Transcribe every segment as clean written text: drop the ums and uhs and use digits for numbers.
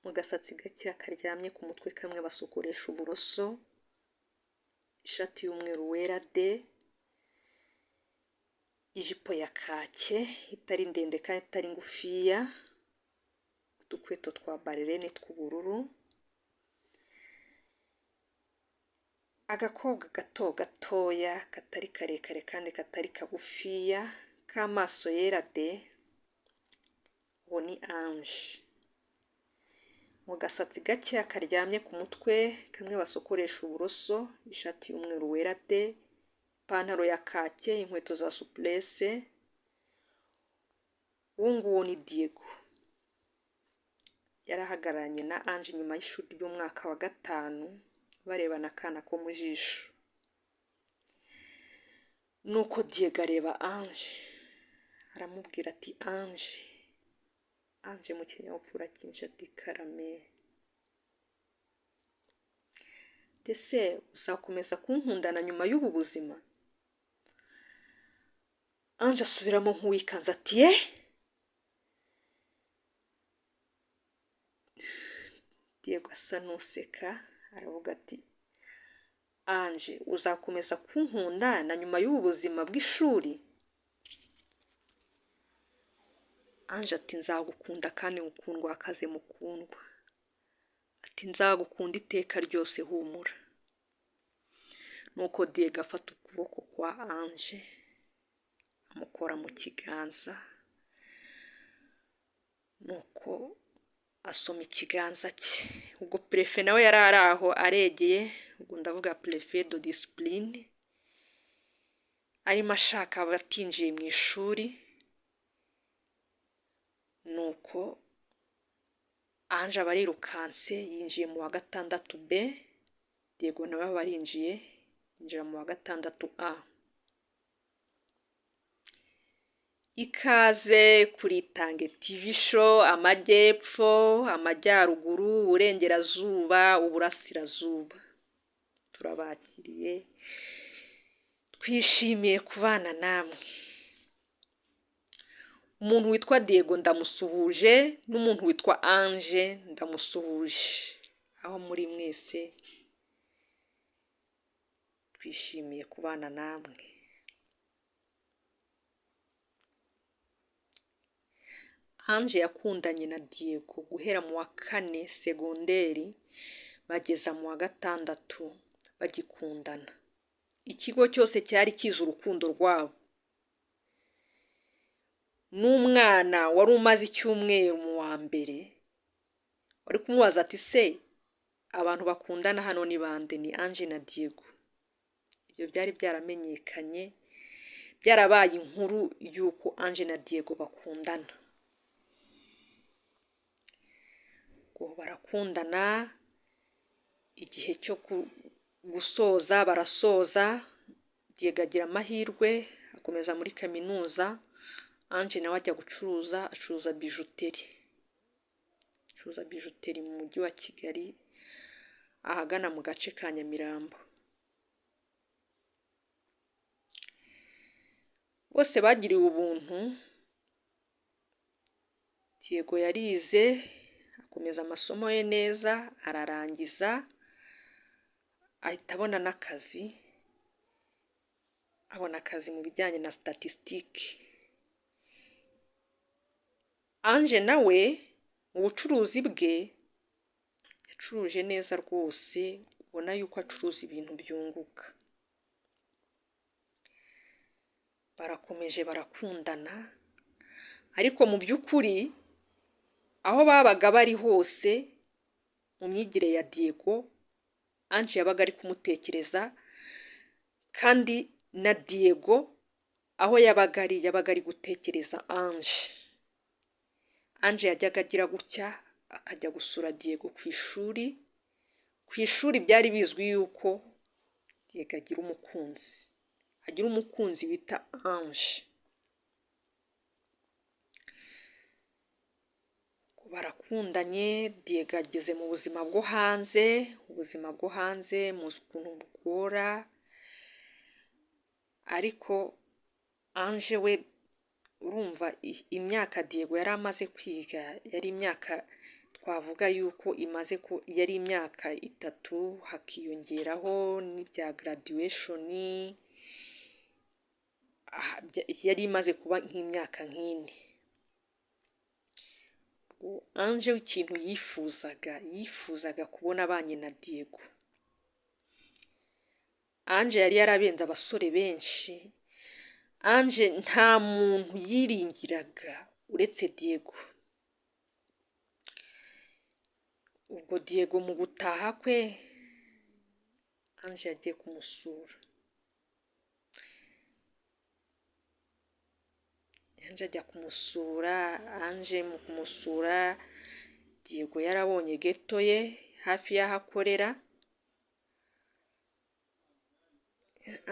Mu gasatsi gake karyamye ku mutwe kamwe basukurisha uburoso, ishati y'umweru wera de, ijipo ya kake itari ndende kandi itari ngufiya, udukweto twa barerene tw'ubururu, agakobwa gato gatoya katari karekare kandi katari kagufiya k'amaso yera de, uwo ni Ange. Mu gasatsi gake karyamye ku mutwe kamwe basokoresha uburoso, ishati y'umweru wera de, ipantaro ya kake, inkweto za supurese, uwo nguwo ni Diego. Yari ahagararanye na Ange inyuma y'ishuri ry'umwaka wa gatanu, barebana akana ko mu jisho. Nuko Diego areba Ange, aramubwira ati Ange, Ange mu kinyabupfura cyinshi ati karame. Ese uzakomeza kunkundana nyuma y'ubu buzima? Ange asubiramo nk'uwikanze ati ye! Diego asa n'useka aravuga ati Ange uzakomeza kunkunda na nyuma y'ubu buzima bw'ishuri? Ange ati nzagukunda kandi ngukundwa akaze mukundwa. Ati nzagukunda iteka ryose humura. Nuko Diego afata ukuboko kwa Ange amukora mu kiganza, nuko asoma ikiganza cye. Ubwo perefe nawe yari ari aho aregeye, ubwo ndavuga perefe de disipurine, arimo ashaka abatinjiye mu ishuri, nuko Ange aba arirukanse yinjiye mu wa gatandatu B, Diego nawe aba arinjiye yinjira mu wa gatandatu A. Ikaze kuri Itange TV show, amajyepfo, amajyaruguru, uburengerazuba, uburasirazuba. Turabakiriye, twishimiye kubana namwe. Umuntu witwa Diego ndamusuhuje, n'umuntu witwa Ange ndamusuhuje. Aho muri mwese twishimiye kubana namwe. Ange yakundanye na Diego guhera mu wa kane segonderi bageza mu wa gatandatu bagikundana. Ikigo cyose cyari kizi urukundo rwabo. N'umwana wari umaze icyumweru mu wa mbere wari kumubaza ati se abantu bakundana hano ni bande? Ni Ange na Diego. Ibyo byari byaramenyekanye, byarabaye inkuru y'uko Ange na Diego bakundana. Barakundana, igihe cyo gusoza barasoza, Diego agira amahirwe akomeza muri kaminuza, Ange nawe ajya gucuruza, acuruza bijuteri. Acuruza bijuteri mu mujyi wa Kigali, ahagana mu gace ka Nyamirambo. Bose bagiriwe ubuntu, Diego yarize, akomeza amasomo ye neza, ararangiza, ahita abona n'akazi, abona akazi mu bijyanye na statisitike. Ange nawe mu bucuruzi bwe yacuruje neza rwose, ubona yuko acuruza ibintu byunguka. Barakomeje barakundana, ariko mu by'ukuri aho babaga bari hose mu myigire ya Diego, Ange yabaga ari kumutekereza, kandi na Diego aho yabaga ari yabaga ari gutekereza Ange. Ange yajyaga agira gutya akajya gusura Diego ku ishuri, ku ishuri byari bizwi yuko Diego agira umukunzi, bita Ange. Barakundanye, Diego ageze mu buzima bwo hanze, ubuzima bwo hanze muzi ukuntu bugora, ariko Ange we urumva imyaka Diego yari amaze kwiga yari imyaka Twavuga yuko imaze ko yari imyaka 3, hakiyongeraho n'ibya graduation, yari imaze kuba nk'imyaka nk'ine. Ange ikintu yifuzaga kubona abanye na Diego. Ange yari yarabenze abasore benshi, Ange nta muntu yiringiraga uretse Diego. Ubwo Diego mu gutaha kwe, Ange yagiye kumusura. Ange ajya kumusura, Ange mu kumusura Diego yarabonye geto ye hafi y'aho akorera,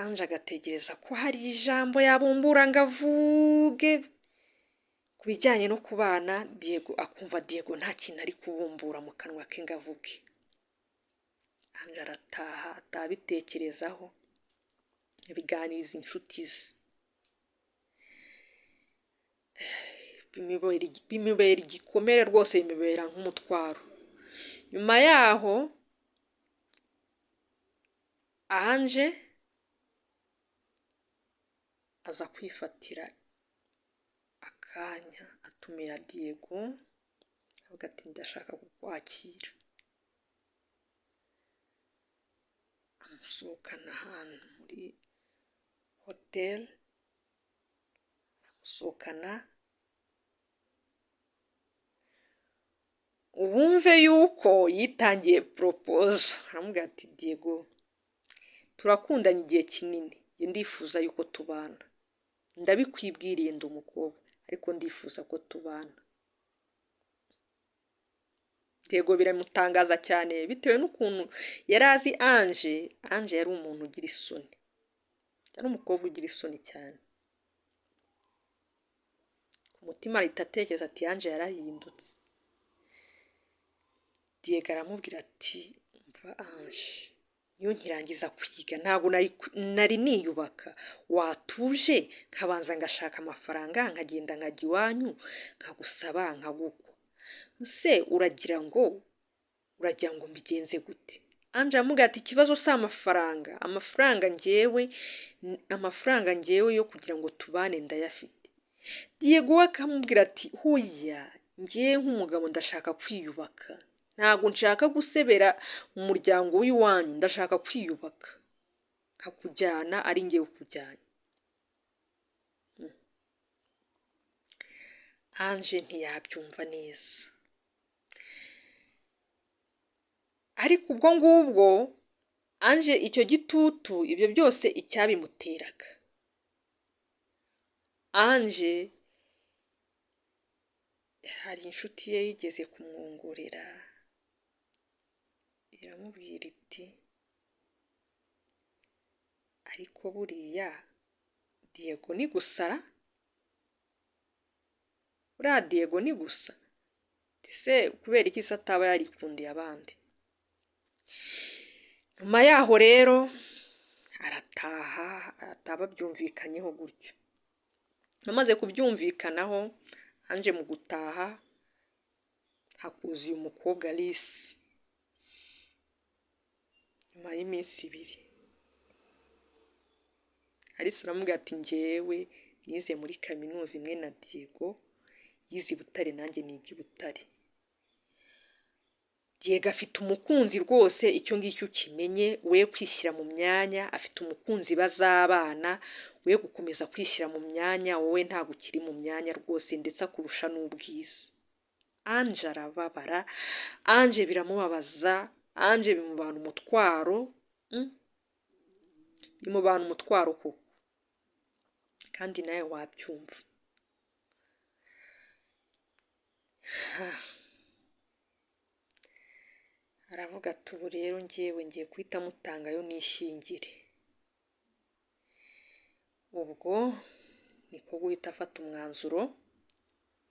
Ange agategereza ko hari ijambo yabumbura ngo avuge ku bijyanye no kubana, Diego akumva Diego nta kintu ari kubumbura mu kanwa ke ngo avuge. Ange arataha atabitekerezaho, abiganiriza inshuti ze. Bimubera igikomere rwose, bimubera nk'umutwaro. Nyuma yaho Ange aza kwifatira akanya atumira Diego, avuga ati ndashaka kukwakira. Amusohokana ahantu muri hoteli, amusohokana. Wumve yuko yitangiye propose, aramubwira ati Diego turakundanye igihe kinini, ndifuza yuko tubana, ndabikwibwiriye ndi umukobwa ariko ndifuza ko tubana. Diego biramutangaza cyane bitewe n'ukuntu yari azi Ange. Ange yari umuntu ugira isoni, yari umukobwa ugira isoni cyane. Ku mutima ahita atekereza ati Ange yarahindutse. Diego aramubwira ati mva Ange, niyo nkirangiza kwiga ntabwo nari niyubaka, watuje nkabanza ngashaka amafaranga nkagenda nkajya iwanyu nkagusaba nkagukwa, se uragira ngo mbigenze gute? Ange aramubwira ati ikibazo si amafaranga, amafaranga ngewe yo kugira ngo tubane ndayafite. Diego we akamubwira ati huya, ngewe nk'umugabo ndashaka kwiyubaka, ntabwo nshaka gusebera mu muryango w'iwanyu, ndashaka kwiyubaka nkakujyana ari ngewe ukujyanye. Ange ntiyabyumva neza, ariko ubwo ngubwo Ange icyo gitutu ibyo byose icyabimuteraga, Ange hari inshuti ye yigeze kumwongorera, iramubwira iti ariko buriya Diego ni gusara, buriya Diego ni gusa, ese kubera iki se ataba yarikundiye abandi? Nyuma yaho rero arataha, babyumvikanyeho gutyo. Amaze kubyumvikanaho, Ange mu gutaha hakuzuye umukobwa Alice. Nyuma y'iminsi 2 Alice aramubwira ati njyewe nize muri kaminuza imwe na Diego, yize i Butare nanjye niga i Butare. Diego afite umukunzi rwose, icyo ngicyo ukimenye, we kwishyira mu myanya, afite umukunzi bazabana, we gukomeza kwishyira mu myanya, wowe ntabwo ukiri mu myanya rwose, ndetse akurusha n'ubwiza. Ange arababara, Ange biramubabaza, Ange bimubana umutwaro, bimubana umutwaro koko, kandi nawe wabyumva. Aravuga ati ubu rero ngewe ngiye guhita mutangayo nishingire. Ubwo niko guhita afata umwanzuro,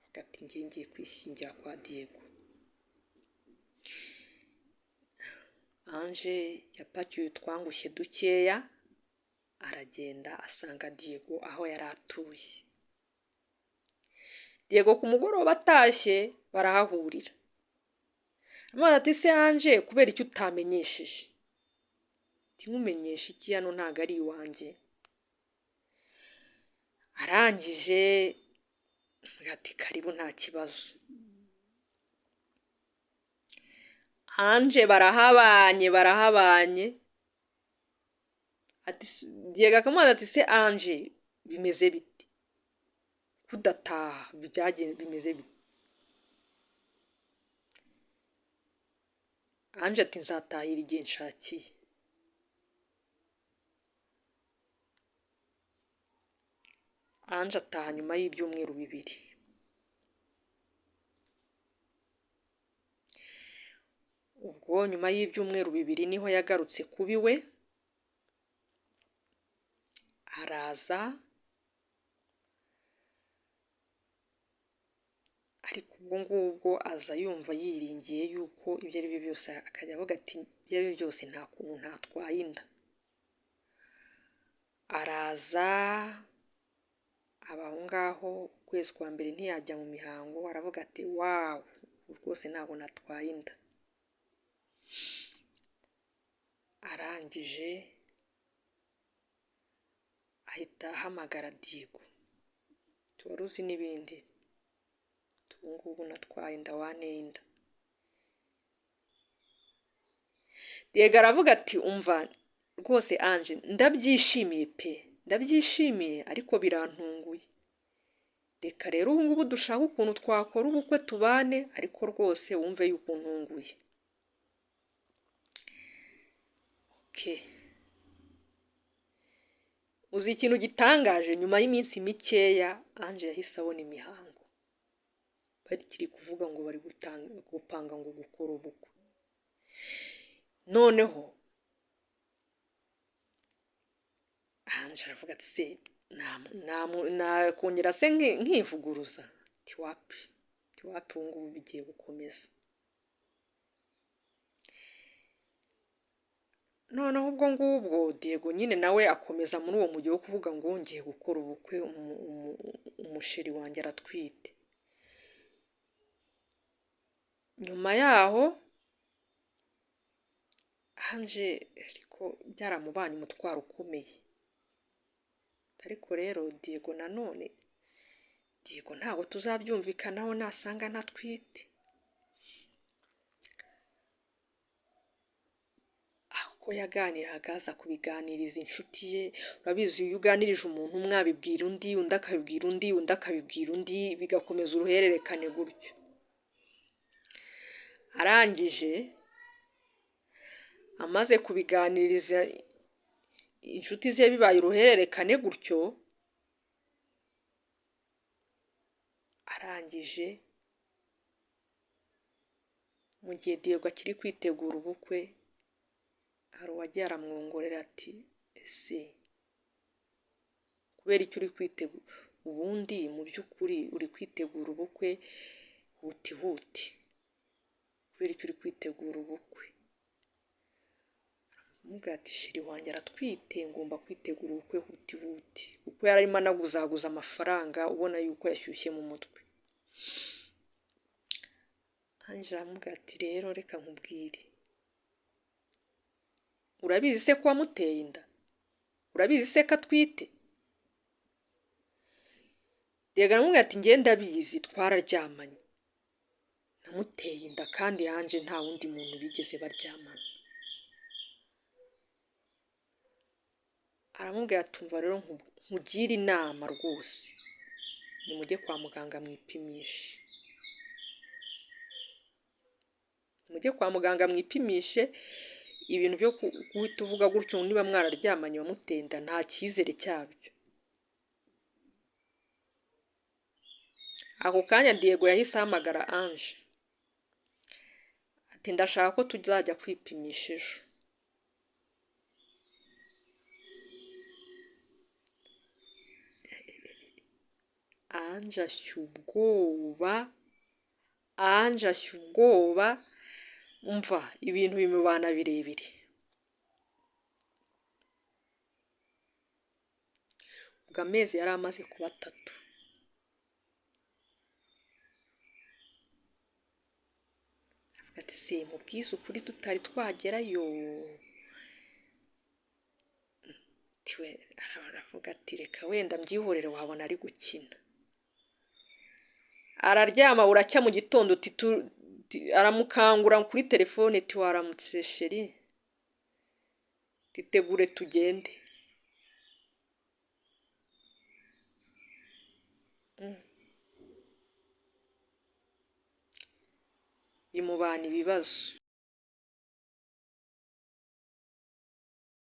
avuga ati ngiye kwishingira kwa Diego. Ange yapakiye utwangushye dukeya, aragenda asanga Diego aho yari atuye. Diego ku mugoroba atashye barahahurira. Amazi ati se Ange kubera icyo utamenyesheje? Ntimumenyeshe iki, hano ntabwo ari iwanjye. Arangije ati karibu nta kibazo. Ange barahabanye barahabanye. Ati Diego akamubaza ati se Ange bimeze bite? Kudataha byagenze bimeze bite? Ange ati nzatahira igihe nshakiye. Ange ataha nyuma y'ibyumweru 2. Ubwo nyuma y'ibyumweru 2 niho yagarutse kuba iwe, araza, ariko ubwo ngubwo aza yumva yiringiye yuko ibyo ari byo byose, akajya avuga ati ibyo ari byo byose nta kuntu ntatwaye inda. Araza aba aho ngaho, ukwezi kwa mbere ntiyajya mu mihango, aravuga ati wawu rwose ntabwo natwaye inda. Arangije ahita ahamagara Diego, wari uzi n'ibindi, ubu ngubu natwaye inda, wanteye inda. Diego aravuga ati umva rwose Ange ndabyishimiye pe, ndabyishimiye ariko birantunguye. Reka rero ubu ngubu dushaka ukuntu twakora ubukwe tubane, ariko rwose wumve yuko ntunguye. Okay. Uzi ikintu gitangaje, nyuma y'iminsi mikeya Ange yahise abona imihango. Bakiri kuvuga ngo bari gupanga ngo gukora ubukwe. Noneho Ange aravuga ati se nakongera se nkivuguruza? Tiwapi, tiwapi, ubu ngubu bigiye gukomeza. Noneho ubwo ngubwo Diego nyine nawe akomeza muri uwo mujyi wo kuvuga ngo ngiye gukora ubukwe, umusheri wanjye aratwite. Nyuma yaho Ange ariko byaramubanye umutwaro ukomeye. Ariko rero Diego nanone, Diego ntabwo tuzabyumvikanaho nasanga ntatwite. Uko yaganiraga aza kubiganiriza inshuti ye, urabizi iyo uganirije umuntu umwe abibwira undi, undi akabibwira undi, undi akabibwira undi, bigakomeza uruhererekane gutyo. Arangije amaze kubiganiriza inshuti ze bibaye uruhererekane gutyo, arangije mu gihe Diego akiri kwitegura ubukwe, hari uwagiye aramwongorera ati ese kubera icyo uri kwitegura, ubundi mu by'ukuri uri kwitegura ubukwe huti huti, kubera icyo uri kwitegura ubukwe? Aramubwira ati sheri wanjye aratwite, ngomba kwitegura ubukwe huti huti, kuko yari arimo anaguzaguza amafaranga ubona yuko yashyushye mu mutwe. Ange aramubwira ati rero reka nkubwire, urabizi se ko wamuteye inda? Urabizi se ko atwite? Diego aramubwira ati njye ndabizi, twararyamanye, namuteye inda kandi Ange nta wundi muntu bigeze baryamana. Aramubwira ati umva rero nkugire inama rwose, nimujye kwa muganga mwipimishe, nimujye kwa muganga mwipimishe. Ibintu byo guhita uvuga gutyo niba mwararyamanye wamuteye inda nta cyizere cyabyo. Ako kanya Diego yahise ahamagara Ange ati ndashaka ko tuzajya kwipimisha ejo. Ange ashya ubwoba, Ange ashya ubwoba, umva ibintu bimubana birebire. Ubwo amezi yari amaze kuba 3. Ati se mubwize ukuri tutari twagerayo? Aravuga ati reka wenda mbyihorere, wabona ari gukina. Araryama buracya mu gitondo, aramukangura kuri telefone, ati waramutse chéri, titegure tugende. Bimubana ibibazo.